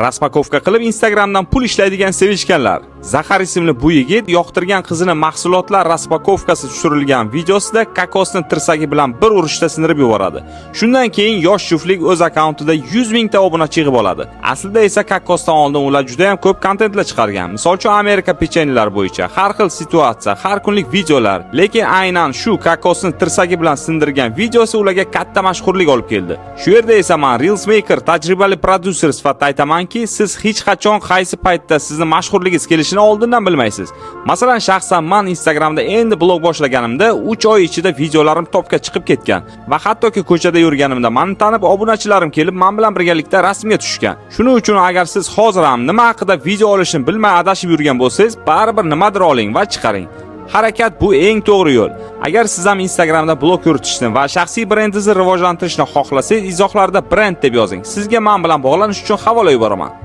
Распаковка qilib Instagramdan pul ishlaydigan sevishganlar. Zaxar ismli bu yigit yoqtirgan qizini mahsulotlar распаковка si tushirilgan videosida kokosni tirsagi bilan bir urishda sindirib yuboradi. Shundan keyin yosh juftlik o'z akkauntida 100 mingta obunachi yig'ib oladi. Aslida esa kokosdan oldin ular juda ham ko'p kontentlar chiqargan. Misol uchun, Amerika pechenyelar bo'yicha har xil situatsiya, har kunlik videolar. Lekin aynan shu kokosni tirsagi bilan sindirgan videosi ularga katta mashhurlik olib keldi. Shu yerda esa man Reels maker, tajribali prodyuser sifatida aytamanki, siz hech qachon qaysi paytda sizni mashhurligingiz kelishini oldindan bilmaysiz. Masalan, shaxsan man Instagramda endi blog boshlaganimda 3 oy ichida videolarim topga chiqib ketgan va hattoki ko'chada yurganimda mani tanib, obunachilarim kelib, men bilan birgalikda rasmga tushgan. Shuning uchun agar siz hozir ham nima haqida video olishni bilmay adashib yurgan bo'lsangiz, baribir nimadir oling va chiqaring. Harakat bu eng to'g'ri yo'l. Agar siz ham Instagramda blog yuritishni va shaxsiy brendingizni rivojlantirishni xohlasangiz, izohlarda "brend" deb yozing. Sizga men bilan bog'lanish uchun havola yuboraman.